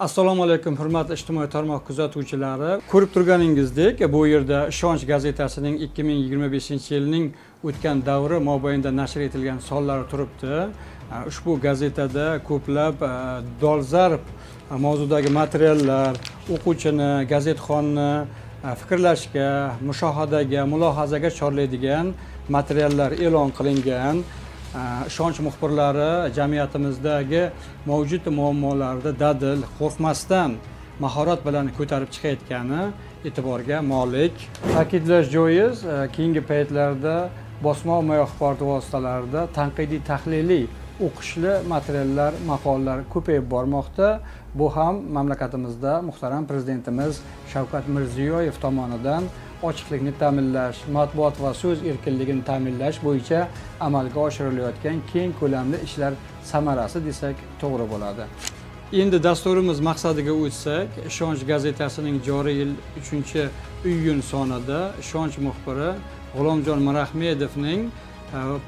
Assalomu alaykum, hurmatli ijtimoiy tarmoq kuzatuvchilari. Ko'rib turganingizdek, bu yerda Ishonch gazetasining 2025-yilning o'tgan davri mobaynida nashr etilgan sonlari turibdi. Ushbu gazetada ko'plab dolzarb mavzudagi materiallar o'quvchini, gazetxonni fikrlashga, mushohadaga, mulohazaga chorlaydigan materiallar e'lon qilingan. Ishonch muxbirlari jamiyatimizdagi mavjud muammolarni dadil, qo'rqmasdan mahorat bilan ko'tarib chiqayotgani e'tiborga molik. Ta'kidlash joiz, keyingi paytlarda bosma ommaviy axborot vositalarida tanqidiy, tahliliy o'qishli materiallar, maqolalar ko'payib bormoqda. Bu ham mamlakatimizda muhtaram prezidentimiz Shavkat Mirziyoyev tomonidan ochiqlikni ta'minlash, matbuot va so'z erkinligini ta'minlash bo'yicha amalga oshirilayotgan keng ko'lamli ishlar samarasi desak to'g'ri bo'ladi. Endi dasturimiz maqsadiga o'tsak, Ishonch gazetasining joriy yil 3-iyun sonida Ishonch muxbiri G'ulomjon Mirahmedovning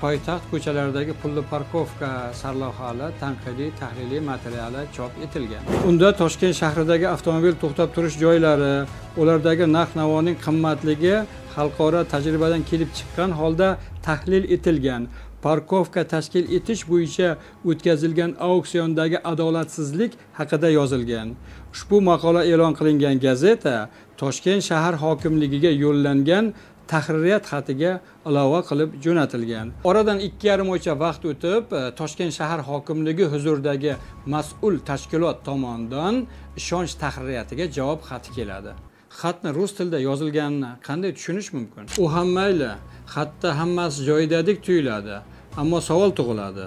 poytaxt ko'chalaridagi pulli parkovka sarlavhali tanqidiy tahliliy materiali chop etilgan. Unda Toshkent shahridagi avtomobil to'xtab turish joylari, ulardagi narx-navoning qimmatligi xalqaro tajribadan kelib chiqqan holda tahlil etilgan. Parkovka tashkil etish bo'yicha o'tkazilgan auksiondagi adolatsizlik haqida yozilgan. Ushbu maqola e'lon qilingan gazeta Toshkent shahar hokimligiga yo'llangan tahririyat xatiga ilova qilib jo'natilgan. Oradan 2,5 oycha vaqt o'tib, Toshkent shahar hokimligi huzuridagi mas'ul tashkilot tomonidan Ishonch tahririyatiga javob xati keladi. Xatni rus tilida yozilganini qanday tushunish mumkin? U ham mayli, xatda hammasi joyidadek tuyuladi, ammo savol tug'iladi.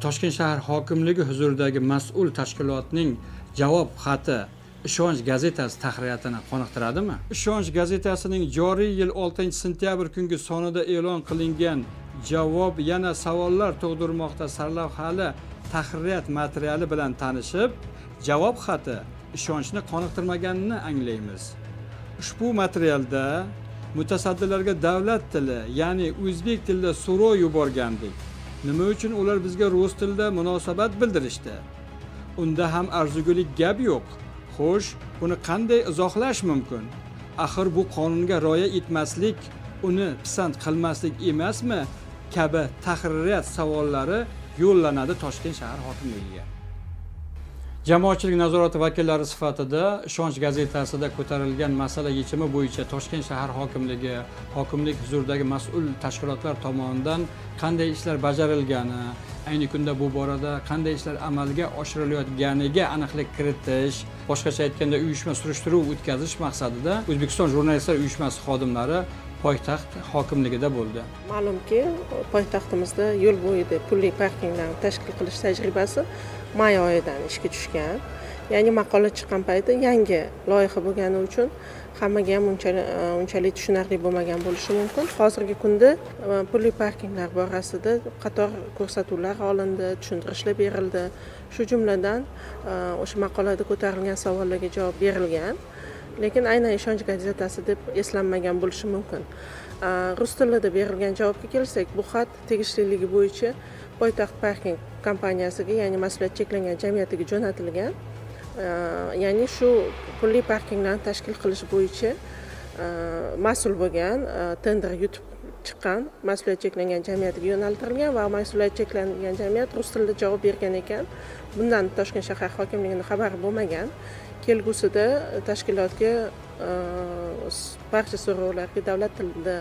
Toshkent shahar hokimligi huzuridagi mas'ul tashkilotning javob xati Ishonch gazetasi tahririyatini qoniqtiradimi? Ishonch gazetasining joriy yil 6-sentyabr kungi sonida e'lon qilingan javob yana savollar tug'dirmoqda sarlavhali tahririyat materiali bilan tanishib, javob xati ishonchni qoniqtirmaganini anglaymiz. Ushbu materialda mutasaddilarga davlat tili, ya'ni o'zbek tilida so'rov yuborgandik. Nima uchun ular bizga rus tilida munosabat bildirishdi? Unda ham arzigulik gap yo'q. Xo'sh, buni qanday izohlash mumkin? Axir bu qonunga rioya etmaslik, uni pisand qilmaslik emasmi? Kabi tahririyat savollari yo'llanadi Toshkent shahar hokimligiga. Jamoatchilik nazorati vakillari sifatida Ishonch gazetasida ko'tarilgan masala yechimi bo'yicha Toshkent shahar hokimligi, hokimlik huzuridagi mas'ul tashkilotlar tomonidan qanday ishlar bajarilgani, ayni kunda bu borada qanday ishlar amalga oshirilayotganiga aniqlik kiritish, boshqacha aytganda uyushma surishtiruv o'tkazish maqsadida O'zbekiston Jurnalistlar uyushmasi xodimlari poytaxt hokimligida bo'ldi. Ma'lumki, poytaxtimizda yo'l bo'yida pulli parkinglarni tashkil qilish tajribasi may oyidan ishga tushgan. Ya'ni maqola chiqqan payti yangi loyiha bo'lgani uchun hammaga ham unchalik tushunarli bo'lmagan bo'lishi mumkin. Hozirgi kunda pulli parkinglar borasida qator ko'rsatuvlar olindi, tushuntirishlar berildi. Shu jumladan o'sha maqolada ko'tarilgan savollarga javob berilgan. Lekin aynan Ishonch gazetasi deb eslanmagan bo'lishi mumkin. Rus tilida berilgan javobga kelsak, bu xat tegishliligi bo'yicha poytaxt parking kompaniyasiga, ya'ni mas'uliyat cheklangan jamiyatiga jo'natilgan. Ya'ni shu pulli parkinglarni tashkil qilish bo'yicha mas'ul bo'lgan, tender yutib chiqqan mas'uliyat cheklangan jamiyatiga yo'naltirilgan va mas'uliyat cheklangan jamiyat rus tilida javob bergan ekan. Bundan Toshkent shahar hokimligining xabari bo'lmagan. Kelgusida tashkilotga barcha so'rovlarga davlat tilida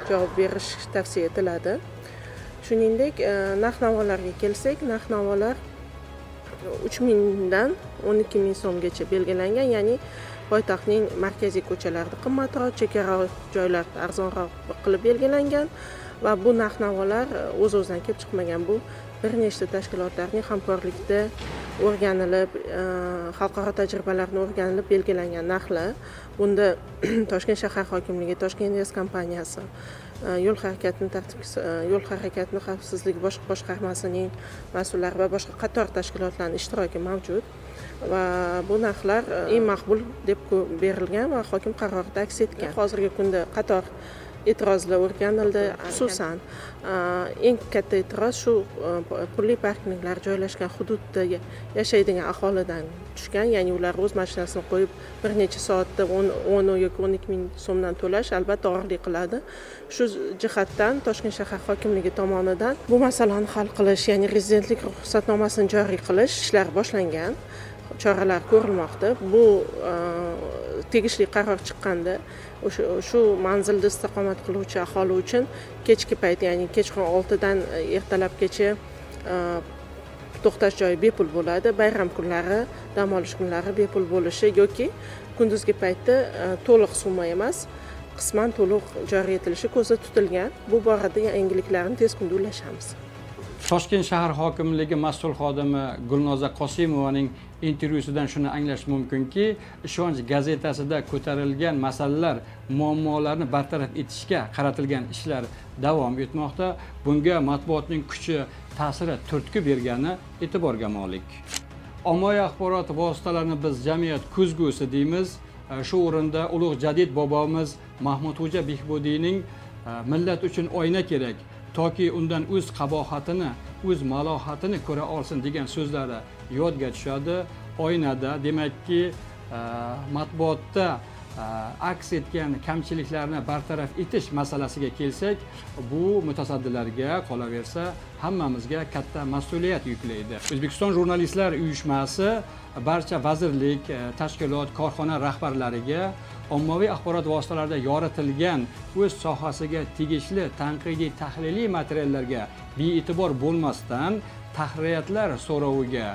javob berish tavsiya etiladi. Shuningdek, narx-navolarga kelsak, narx-navolar 3000 dan 12000 so'mgacha belgilangan, ya'ni poytaxtning markaziy ko'chalarida qimmatroq, chekkaroq joylarda arzonroq qilib belgilangan va bu narx-navolar o'z-o'zidan kelib chiqmagan. Bu bir nechta tashkilotlarning hamkorlikda o'rganilib, xalqaro tajribalarni o'rganilib belgilangan narxlar. Bunda Toshkent shahar hokimligi, Toshkent Invest kompaniyasi, yo'l harakatini xavfsizligi boshqarmasining mas'ullari va boshqa qator tashkilotlarning ishtiroki mavjud va bu narxlar eng maqbul deb berilgan va hokim qarorida aks etgan. Hozirgi kunda qator E'tirozlar o'rganildi. Xususan, eng katta e'tiroz shu pulli parkinglar joylashgan hududda yashaydigan aholidan tushgan, ya'ni ular o'z mashinasini qo'yib bir necha soatda 10 yoki 12 ming so'mdan to'lash albatta og'irlik qiladi. Shu jihatdan Toshkent shahar hokimligi tomonidan bu masalani hal qilish, ya'ni rezidentlik ruxsatnomasini joriy qilish ishlari boshlangan, choralar ko'rilmoqda. Bu tegishli qaror chiqqanda o'sha shu manzilda istiqomat qiluvchi aholi uchun kechki payt, ya'ni kechqurun 6 dan ertalabgacha to'xtash joyi bepul bo'ladi. Bayram kunlari, dam olish kunlari bepul bo'lishi yoki kunduzgi paytda to'liq summa emas, qisman to'liq joriy etilishi ko'zda tutilgan. Bu borada yangiliklarni tez kunda ulashamiz. Toshkent shahar hokimligi mas'ul xodimi Gulnoza Qosimovaning intervyusidan shuni anglash mumkinki, Ishonch gazetasida ko'tarilgan masalalar, muammolarni bartaraf etishga qaratilgan ishlar davom etmoqda. Bunga matbuotning kuchi, ta'siri turtki bergani e'tiborga molik. Ommaviy axborot vositalarini biz jamiyat ko'zgusi deymiz. Shu o'rinda ulug' jadid bobomiz Mahmudxo'ja Behbudiyning millat uchun oyna kerak, toki undan o'z qabohatini, o'z malohatini ko'ra olsin degan so'zlari yodga tushadi. Oynada, demakki, matbuotda aks etgan kamchiliklarni bartaraf etish masalasiga kelsak, bu mutasaddilarga, qolaversa hammamizga katta mas'uliyat yuklaydi. O'zbekiston jurnalistlar uyushmasi barcha vazirlik, tashkilot, korxona rahbarlariga ommaviy axborot vositalarida yoritilgan o'z sohasiga tegishli tanqidiy tahliliy materiallarga bee'tibor bo'lmasdan tahririyatlar so'roviga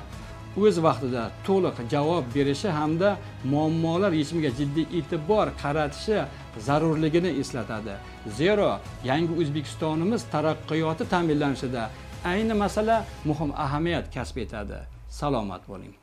o'z vaqtida to'liq javob berishi hamda muammolar yechimiga jiddiy e'tibor qaratishi zarurligini eslatadi. Zero yangi O'zbekistonimiz taraqqiyoti ta'minlanishida ayni masala muhim ahamiyat kasb etadi. Salomat bo'ling.